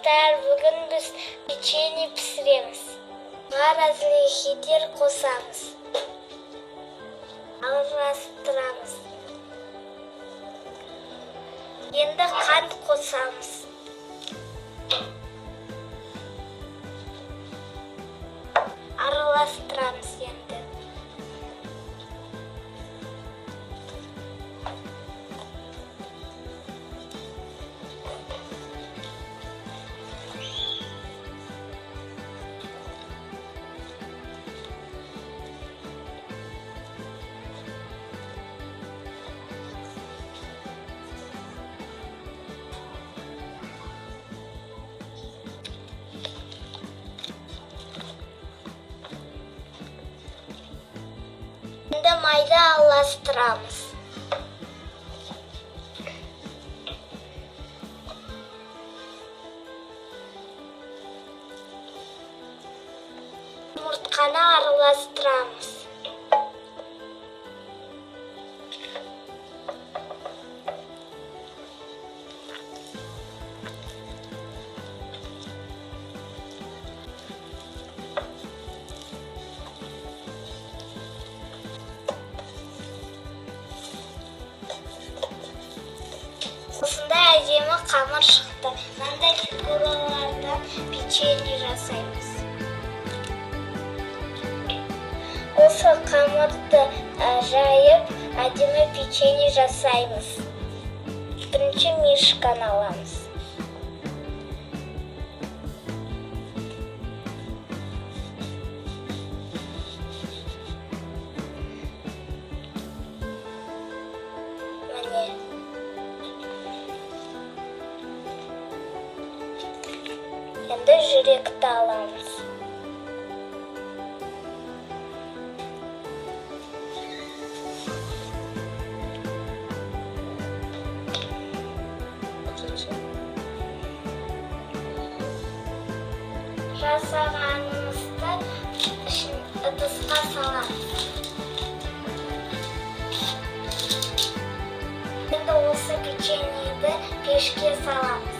Достар, бүгін біз печенье пісіреміз. Оған разрыхлитель қосамыз. Араластырамыз. Енді қант қосамыз. Араластырамыз енді. Енді майды араластырамыз. Жұмыртқаны араластырамыз. Осындай әдемі қамыр шықты. Мынандай фигуралардан печенье жасаймыз. Осы қамырды жайып, әдемі печенье жасаймыз. Бірінші мишканы аламыз. Міне. Енді жүректі аламыз. Жасағанымызды ыдысқа саламыз. Енді осы печеньені пешке саламыз.